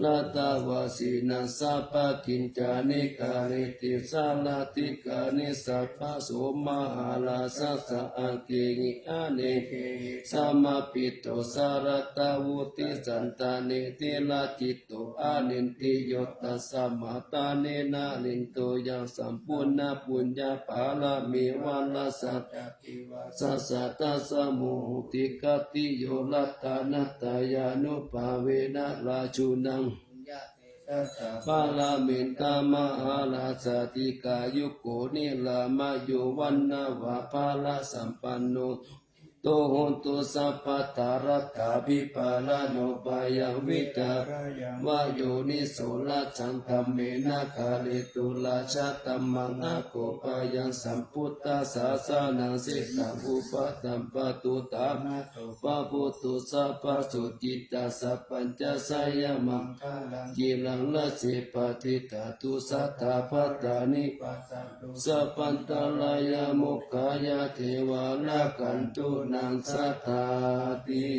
ratavasinā sabbakiñjanikā, niṭṭhitasaṅgādharā, sabbaso mahārājassa, aṅgehi anekehi samāhito, saratthavutti, santane tiracito, anindriyo, tasmā dāni narindo, yaṃ sampuṇṇaṃ puññaparamī, vārasā ca divassā ca, tasmā hotu, khatiyo, ratanattayānubhāvena, rājānaṃ puññatejasā, paranimmitā mahārājā, dīghāyuko niramāyo, vaṇṇavanto balāsampanno, hotu sabbadā, rattābhipālano, bhayaṃ vipāriyāvā, yoniso rājadhammena, kāretu rājadhammaṃ, akopayaṃ sambuddhasāsanaṃ, sitaṃ upaṭṭhampato, dhammaso pavatthu, sabbasotthiṃ jayamaṅgalaṃ, ciraṃ raṭṭhe paṭiṭṭhātu, sadā balaṃ ippassatu, sabbantarāyaṃ mokkhaṃ, yā devā rakkhantu naṃ sadāti.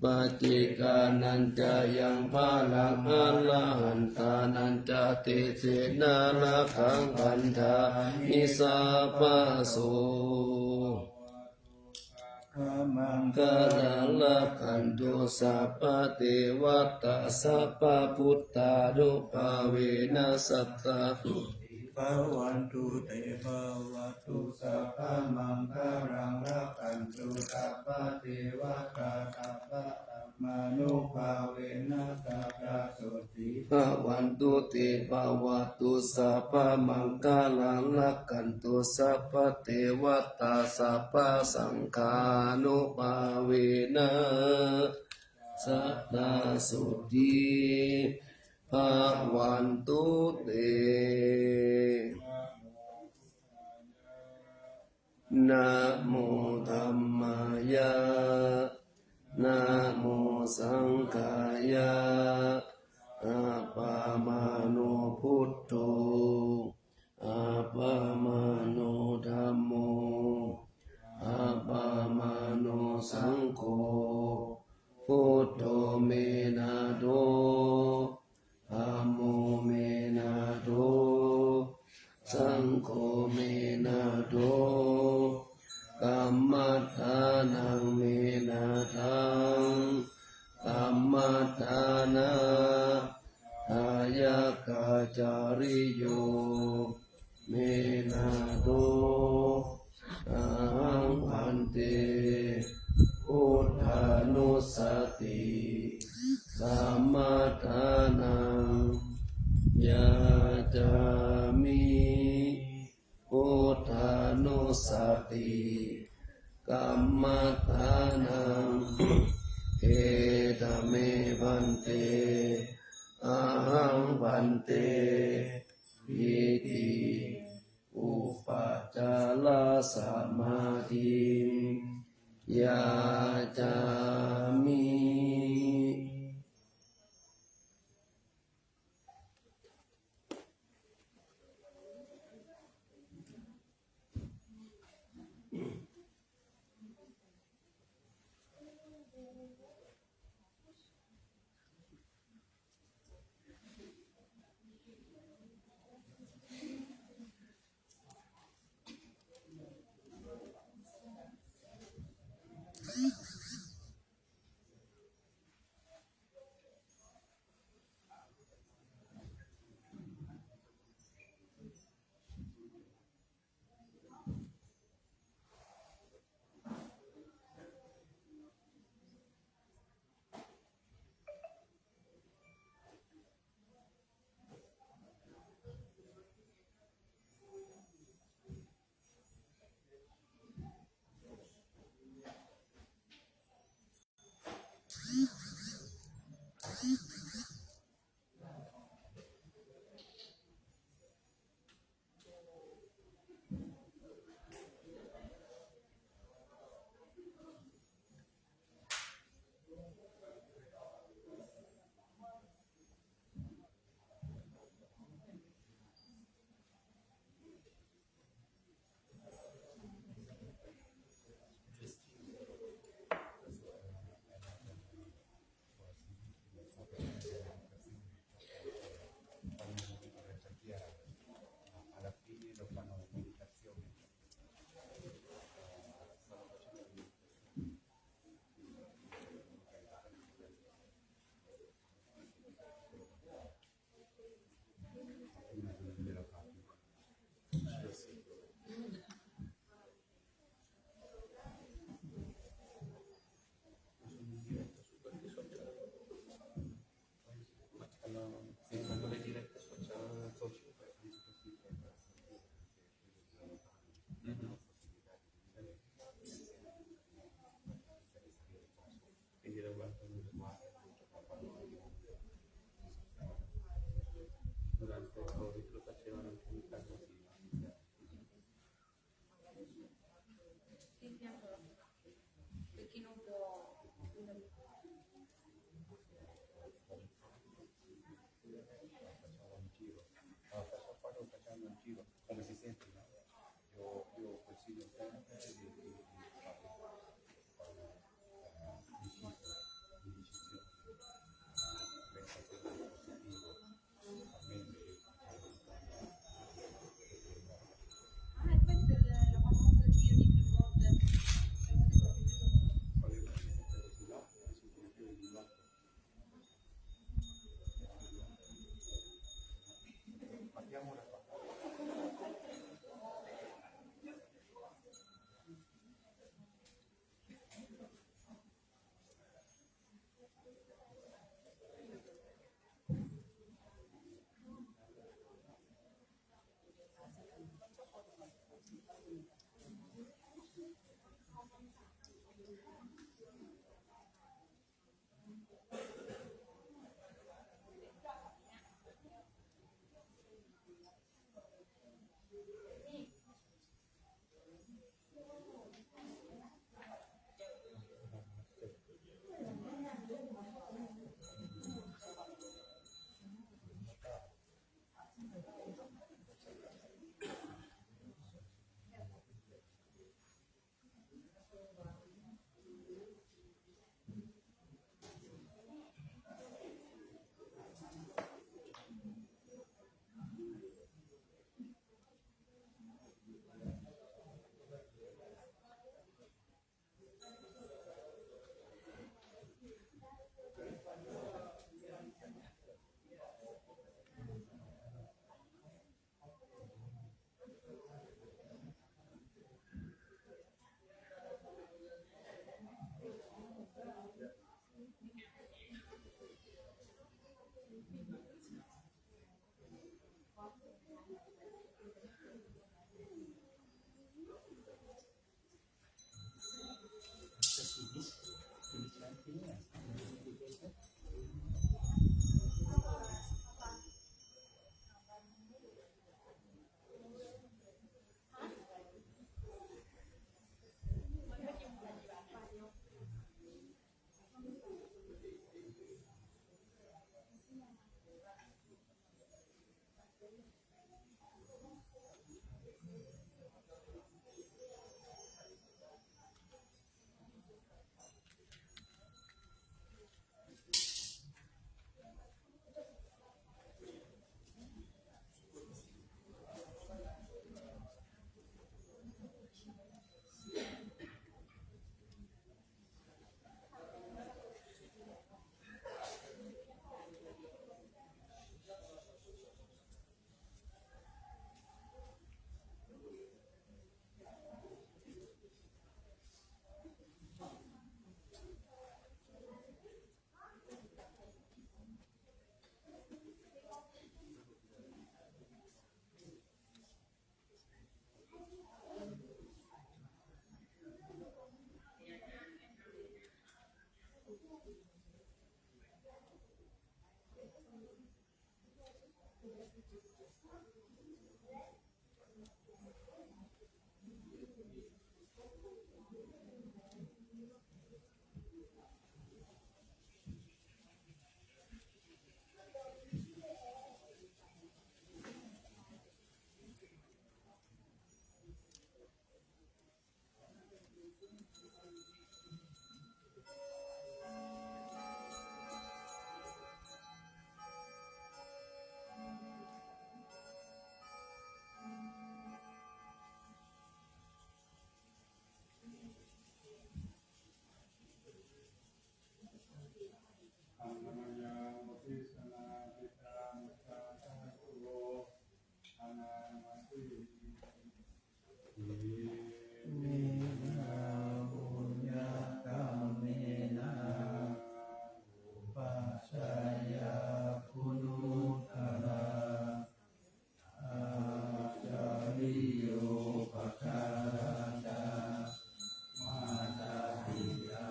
Paccekānañca yaṃ balaṃ, arahantānañca tejena, rakkhaṃ bandhāmi sabbaso. Maṅgalaṃ rakkhantu sabbadevatā, sabbabuddhānubhāvena, sadā sotthī bhavantu te. Bhavatu sabbamaṅgalaṃ, rakkhantu sabbadevatā, sabbadhammānubhāvena, sadā sotthī bhavantu te. Bhavatu sabbamaṅgalaṃ, rakkhantu sabbadevatā, sabbasaṅghānubhāvena, sadā sotthī bhavantu te. Namo dhammāya, namo saṅghāya. Appamāṇo buddho, appamāṇo dhammo, appamāṇo saṅgho. Buddho me nātho, dhammo me nātho, sati kammadānaṃ. Etame bhante, ahaṃ bhante iti upacārasamādhiṃ yācāmi. Durante il Covid lo facevano anche in casa. Sì, sì, ancora. Perché non può. Facciamo un giro. No, facciamo, quando facciamo un giro, come si sente, no? Io, io consiglio sempre di, di, di fare, eh, di, di, di, di, di, Annamayaṃ uddissanādhiṭṭhānagāthāyo anāmati. Iminā puññakammena upajjhāyā guṇuttarā, ācariyūpakārā ca mātā pitā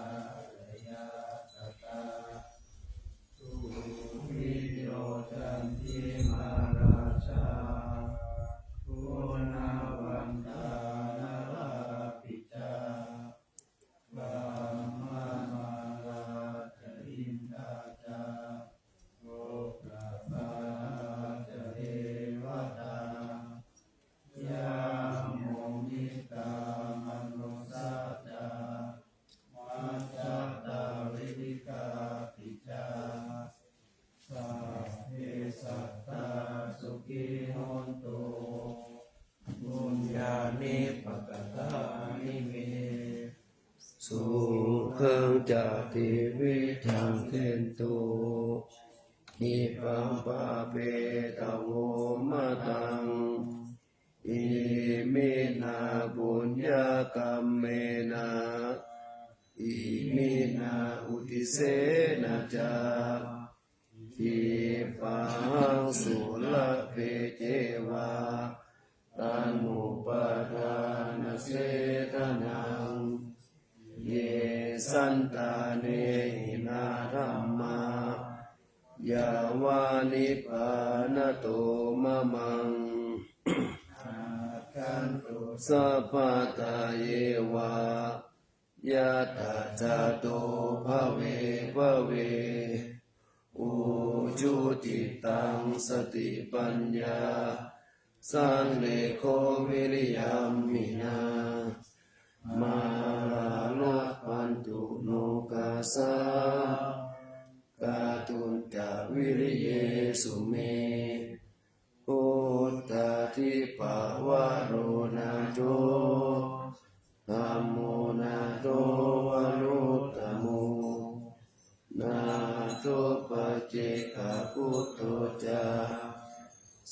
ca ñātakā, tuṇhī yo candimā rājā, guṇavantā narāpi ca, brahmamārā ca indā ca, lokapālā ca devatā, yamo mittā manussā ca, majjhattā verikāpi ca, sabbe sattā sukhī hontu, puññāni pakatāni me, sukhaṃ ca tividhaṃ dentu, khippaṃ pāpetha vo mataṃ. Iminā puññakammena, iminā uddissena ca, khippāhaṃ sulabhe ceva, taṇhupādānachedanaṃ, ye santāne hinā dhammā, yāva nibbānato mamaṃ, rakkhantu sabbadā yeva, yattha jāto bhave bhave, ujucittaṃ satipaññā, sallekho viriyamhinā, mārā labhantu nokāsaṃ, kātuñca viriyesu me. Uttādi pavaro nātho, dhammo nātho varuttamo, nātho paccekabuddho ca,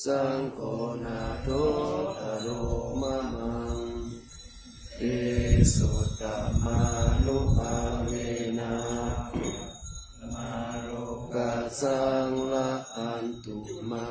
saṅgho nāthottaro mamaṃ. Tesottamānubhāvena, mārokāsaṃ labhantu mā.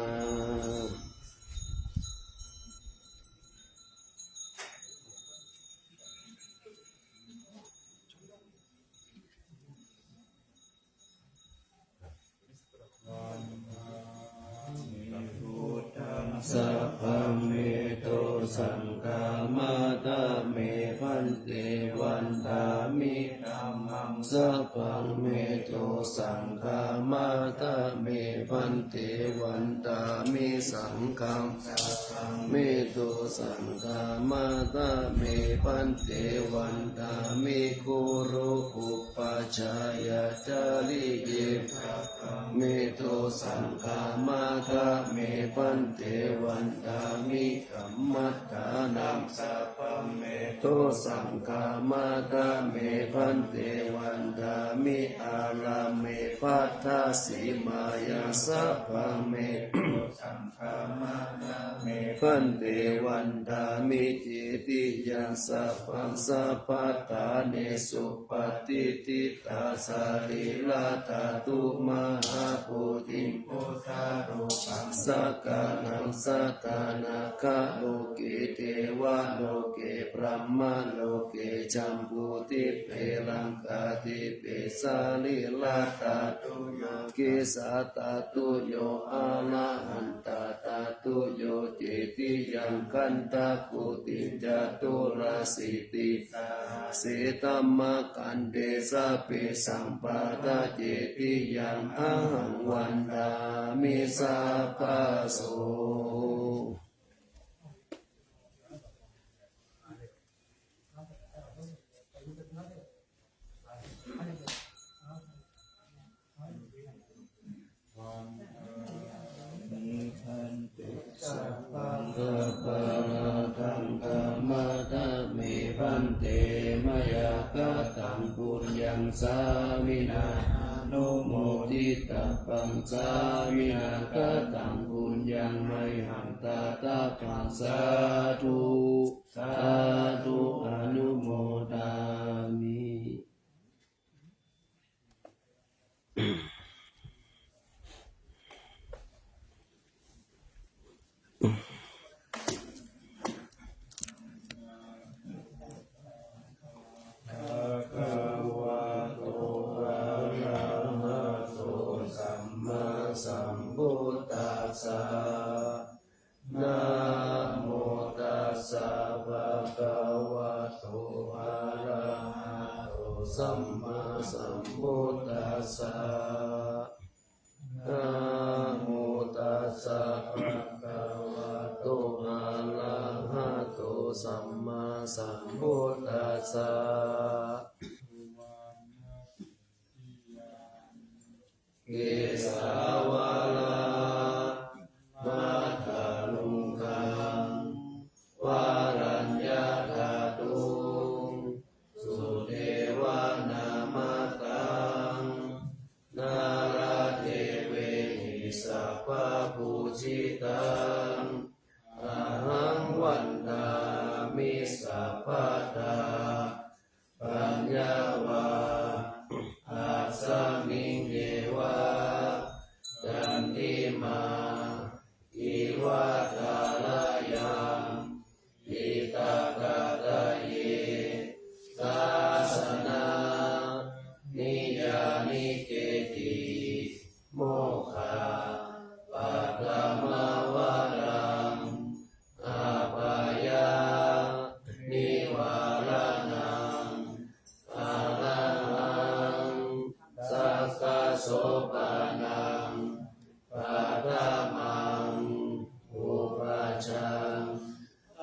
Sabbaṃ me dosaṃ khamatha me bhante, vandāmi dhammaṃ. Sabbaṃ me dosaṃ khamatha me bhante, vandāmi saṅghaṃ. Sabbaṃ me dosaṃ khamatha me bhante, vandāmi guru upajjhāyācariye. Sabbaṃ me dosaṃ khamatha me bhante, vandāmi kammaṭṭhānaṃ. Sabbaṃ me dosaṃ khamatha me bhante, vandāmi ārāme bhaddasīmāya. Sabbaṃ me dosaṃ khamatha me bhante, vandāmi cetiyaṃ. Sabbaṃ sabbaṭṭhānesu patiṭṭhitā, sarīradhātu mahābodhiṃ, buddharūpaṃ sakalaṃ sadā, nāgaloke devaloke brahmā brahmaloke jambudīpe laṅkādīpe sarirīradhātuyo disādhātuyo arahantādhātuyo cetiyaṃ gandhakuṭiṃ caturāsītisahassidhammakkhandhe sabbesaṃ pattacetiyaṃ ahaṃ vandāmi sabbaso. Bhante, sabbaṃ aparādhaṃ khamatha me bhante, mayā kataṃ puññaṃ sāminā anumoditabbaṃ, sāminā kataṃ puññaṃ mayhaṃ dātabbaṃ, sādhu sādhu anumodāmi. Bhagavato arahato sammāsambuddhassa. Namo tassa bhagavato arahato sammāsambuddhassa. Namo tassa bhagavato arahato sammāsambuddhassa. Kesāvalāmathāluṅkaṃ varaññāgatuṃ sudevanamātaṃ nāradevehi sabbapūjitaṃ ahaṃ vandāmi sabbadā. Paññā va asmiṃ yeva candimā iva tharayaṃ diṭṭhagadāye sāsana niyyānikehi mokkhappattamavaraṃ apāyanivāraṇaṃ arahaṃ sakkasopaṇaṃ paṭhamaṃ pūjabhāvaṃ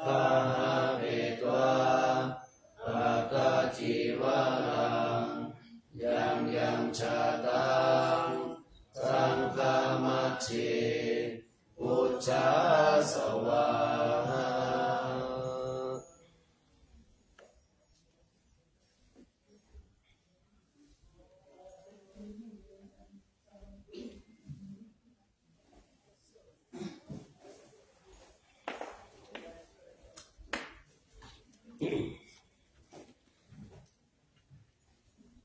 bhāvetvā pattacīvaraṃ yaṃ yaṃ jātaṃ saṅghamajjhe pūjāsvā